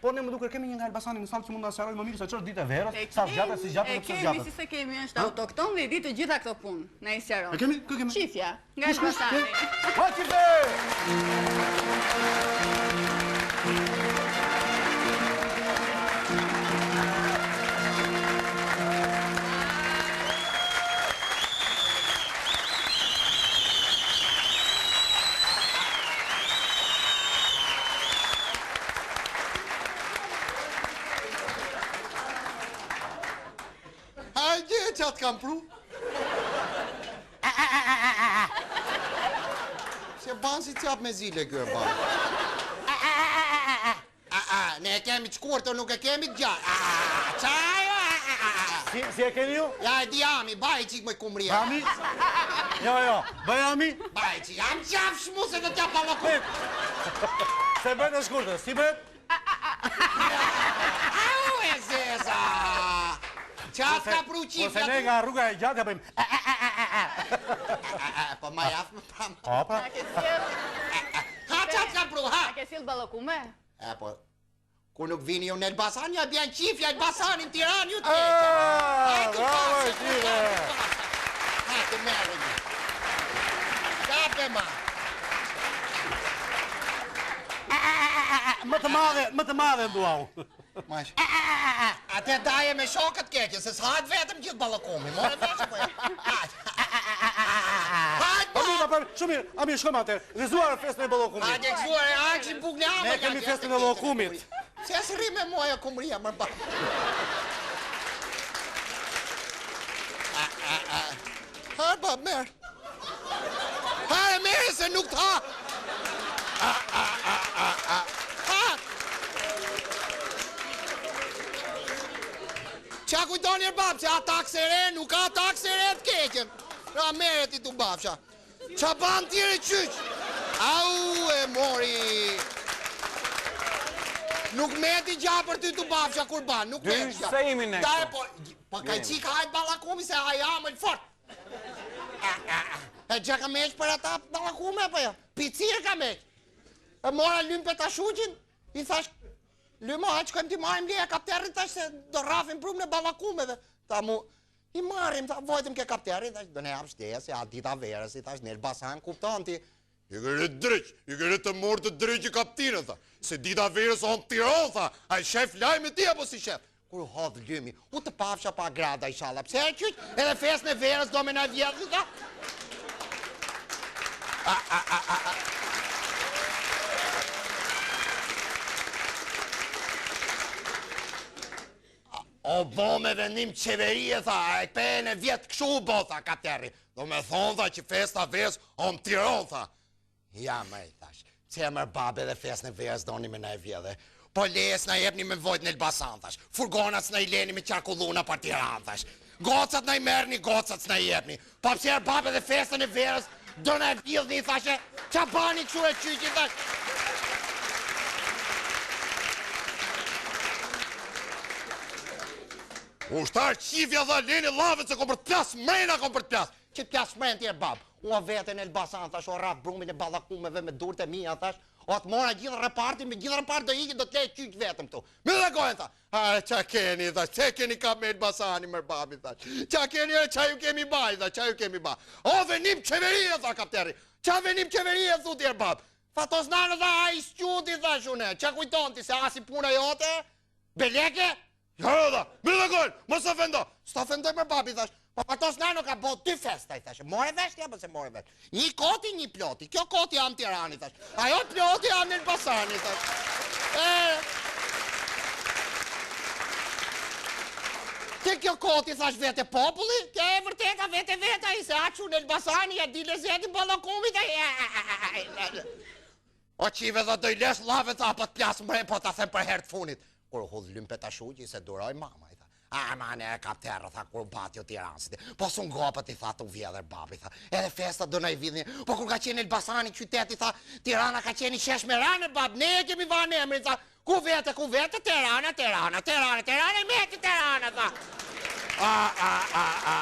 Po ne më duket kemi një nga Elbasani në sallë që mund na sqarojë më mirë se ç'është ditë e verës, sa zgjatet, si zgjatet e dhe pse kemi, zgjatet. si s'e kemi, është autokton dhe i di të gjitha këto punë. Na i sqaron. E kemi, kë kemi? Qifja, nga Kush, kush? Elbasani. Po qife! A e gje ça të kam pru? Se ban si cjap me zile kjo e ban. A, a, ne e kemi të shkurtër, nuk e kemi të gjatë. A, a, a, a, a, a. Si, si e keni ju? Ja, e di ami, baj çik me kumria. Ami? Jo, jo, bëj ami? Baj çik, am qafë shmu se do t'ja ballokum. Se bëhet e shkurtër, si bëhet? Au, e zeza! Qa të ka pru qifja Ose ne nga rruga e gjatë ja bëjmë. Po ma jaf më pra më. Po, pra. A ke sjell, Ha, qa të ka pru, ha? a ke sjell ballokume? E, po, kur nuk vini ju në Elbasan, ja bjen qifja Elbasanin Tiranë ju të keqe. Ah, Hajde, bravo, pasa, qife. pasa. Hajde, merre një. Kape ma. Më të madhe, më të madhe dua unë. Mash. Atë daje me shokët keqe, se s'hahet vetëm gjithë ballokumin. More vesh apo jo? Hajde. Hajde, Po mirë, po shumë mirë. A mirë, shkojmë atëherë. Gëzuar festën e ballokumit. Hajde, gëzuar, e hajde bukë në Ne kemi festën e ballokumit. Se s'rri me mua ajo kumria, më pa. A, a, a. Ha, bab, merr. Ha, e merre se nuk të ha. A, a, a, a, a. Ha. Qa kujtoni e bab, që a taksë e re, nuk ka taksë e re të keqen. Ra merre ti tu babsha. Qa ban tjere qyq? Au, e mori. Nuk meti gja për ty tu babsha kurban, nuk meti gja. se jemi ne Da e këtu. po, po ka qika hajt ballakumi se ai amël fort. A, a, a. E gja ka meq për ata ballakume apo jo? Picir ka meq. E mora lym petashuqin, i thash, Lymo, hajt shkojmë t'i marrim leja kapterrit thash se do rrafim brumë në ballakumeve. Tha mu, i marrim, tha, vojtëm ke kapterri, thash, do ne japsh leja se a dita verës, i thash, në Elbasan, kupton ti. I kërë dreq, i kërë të morë të dreq i kaptinën, tha, se dita verës o në Tiranë, tha, a i shef lajme ti apo si shef? Kur u hodh lymi, u të pafsha pa grada, inshallah, pse e qyq, edhe festën e verës do me na vjedhë, tha. A, a, a, a, a. O bo me vendim qeverie, tha, e pe në vjetë këshu u bo, tha, kapterri. Do me thonë, tha, që festa verës o në Tiranë, tha. Ja, më i thash, pse mër babe dhe festën e verës doni me na e vjedhe. Po leje s'na jepni me vojt në Elbasan, thash. Furgonat s'na i leni me qarkullu nëpër Tiranë, thash. Gocat na i merrni, gocat s'na i jepni. Po pse er babe dhe festën e verës do na e vjedhni, thashe. Qa bani kështu e qyqi, thash. Ushtar qifja dha leni llavet se kom për të plas mrena kom për të plas. Që të plas mrena ti e bab. Ua vete në Elbasan, thash, o rraf brumin e ballakumeve me durët e mia, thash. O të mora gjithë repartin, me gjithë repartin do ikin, do të lej qyq vetëm këtu. Me dhe gojën, tha. A, qa keni, tha, që keni kap me Elbasani, mër babi, tha. Qa keni, e, qa ju kemi ba, tha, qa ju kemi ba. O, venim qeverie, tha kapteri. Qa venim qeverie, thu ti er bab. Fatos Nano, tha, ai s'quti, tha, shune. Qa kujton ti, se asi puna jote? Beleke? Jo, tha, me dhe gojën, mos ofendo. S'të ofendoj mër babi, thash. Po Fatos Nano ka bo dy festa, i thash. More vesh ti apo se more vesh? Një koti, një ploti. Kjo koti am Tirani, thash. Ajo ploti am Elbasani, thash. E... Te kjo koti, thash, vete populli, kjo e vërteta vete veta, i se aqu në Elbasani, ja di lezetin ballakumit, ai. O qive dhe do i lesh llavet, tha, po të plas mre, po ta them për herë të fundit. Kur u hudh lym petashuqi, se duroj mama, i tha. A, ma ne e kapterë, tha, kur bati o Tiransit. Po s'u ngopët, i tha, të vjedhër babi, tha. Edhe festa do na i vidhni. Po kur ka qenë Elbasani qyteti, tha, Tirana ka qenë i shesh me ranë, bab, ne e kemi vanë emrin, tha. Ku vete, ku vete, Tirana, Tirana, Tirana, Tirana, i meti Tirana, tha. A, a, a, a.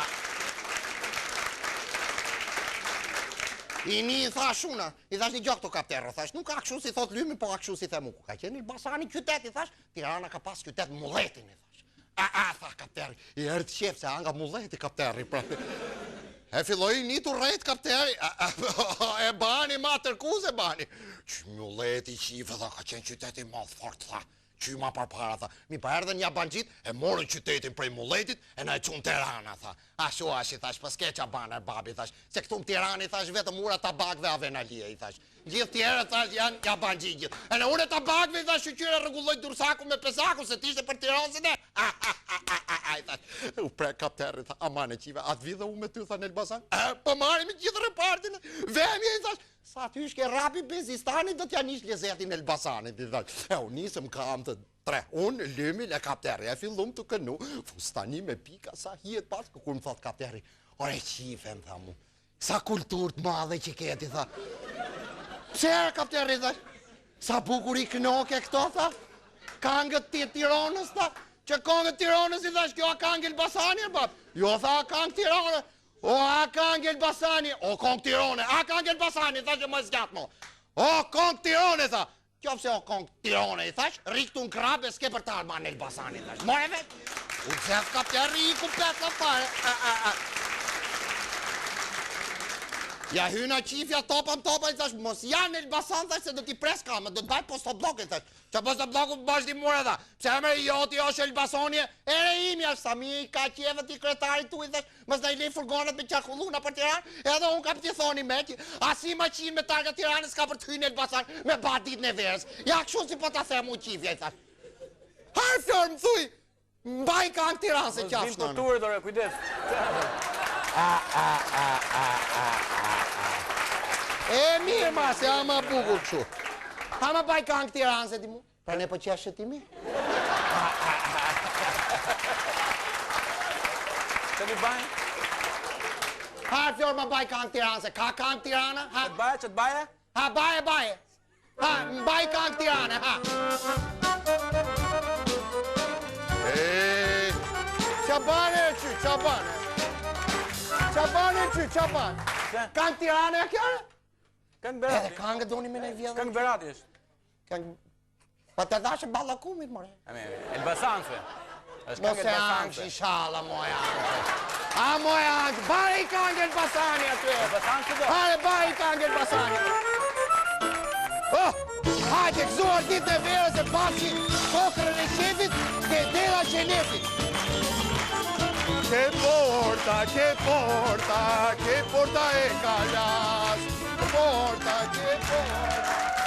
I një i thash una, i thash një gjok të kapterro, thash, nuk a kështu si thot Lymi, po a kështu si them unë. Ku ka qenë Elbasani qytet, i thash, Tirana ka pas qytet mulletin, i thash. A, a, tha kapterri, i erdh qef se a nga mulleti kapterri, pra. E filloi një të rrejt kapterri, a, a, e bani ma tërkuz e bani. Që mulleti qife, tha, ka qenë qytet i madh fort, tha. Qy ma përpara, tha. Mi pa erdhën jabanxhit, e morën qytetin prej mulletit, e na e çunë Tirana, tha. Ashu ash, i thash, po s'ke ça ban, babi, thash. Se këtu në Tiranë, i thash, vetëm ura tabakve avenalije, i thash. Gjithë tjerët, thash, janë jabanxhi gjithë. E në urë tabakve, i thash, shyqyr e rregulloi Durrsaku me Pezaku, se t'ishte për Tiranë, se ne. A, a, a, a, a, a, i thash. U pre kapterri, tha, aman e qive, a të vi dhe unë me ty, tha, në Elbasan. E, po marrim gjithë repartin, vemje, i thash. Sa ty shke rapi Bezistanit do t'ja nish lezetin Elbasanit, i thash. E u nisëm kam të tre, unë, Lymi, e kapterri, e fillum të kënu, fustani me pika, sa hijet pas, kur më thot kapterri, ore qife, më tha mu, sa kulturë të madhe që ke, ti tha. Pse e kapterri, tha? Sa bukur i kënoke këto, tha? Kangët të Tironës, tha? Që kangët Tironës, i thash, kjo a kangë Elbasani, e bab? Jo, tha, a kangë Tirone. O, a kangë Elbasani, o kongë Tirone, a kangë Elbasani, tha që më zgjat mo. O, kongë Tirone, tha. Qofse o kongë Tirone, i thash, rri këtu në krabë e s'ke për të ardhë ma në Elbasani, thash. More vetë, u xef kapterri i ku petla fare. A, a, a. Ja hyna qifja topa më topa, i thash, mos janë në Elbasan, thash, se do t'i pres kamë, do të baj postobllok, i thash. Që postobloku bësh ti mure, tha. Pse emri joti është Elbasani, ere imja, sa mi i ka qefët i kryetarit tu, i thash, mos na i lej furgonat me qarkullu nëpër Tiranë, edhe unë kam t'i thoni me që, asi maqinë me targa Tiranës ka për të hynë në Elbasan me ba ditën e verës. Ja kështu si po ta them unë qifja, i thash. Har Flor, më thuj, Mbaj kangë Tiranë se qafsh në. Mos vim për dore, kujdes. A, a, a, a, a, a, a. E mirë ma, se ama bukur kështu. Ha më baj kangë Tiranë se ti mu. Pra ne po qeshë ti mi? Të mi baj? Ha, Flor, më baj kangë Tiranë se ka kangë Tirana? Ha, të baje, që të baje? Ha, baje, baje. Ha, mbaj kangë Tirane, ha. E, ça bane që, ça bane? Ça bane që, ça bane? Kangë Tirane a kjo? Kangë Berati. Edhe kangë doni me ne vjedhë. Kangë Berati është. Kangë... Pa të dhashë ballakumit, more. Elbasanse. Mos e angsh, ishalla, moj angsh. A, moj angsh, bari i kangë Elbasani aty. Elbasanse do. Hare, bari i kangë Elbasani. Oh, hajde, gëzuar ditë e verës e pasi kokrën e qefit, te dera qenefit. Ke porta, ke porta, ke porta e kalas. Porta, ke porta.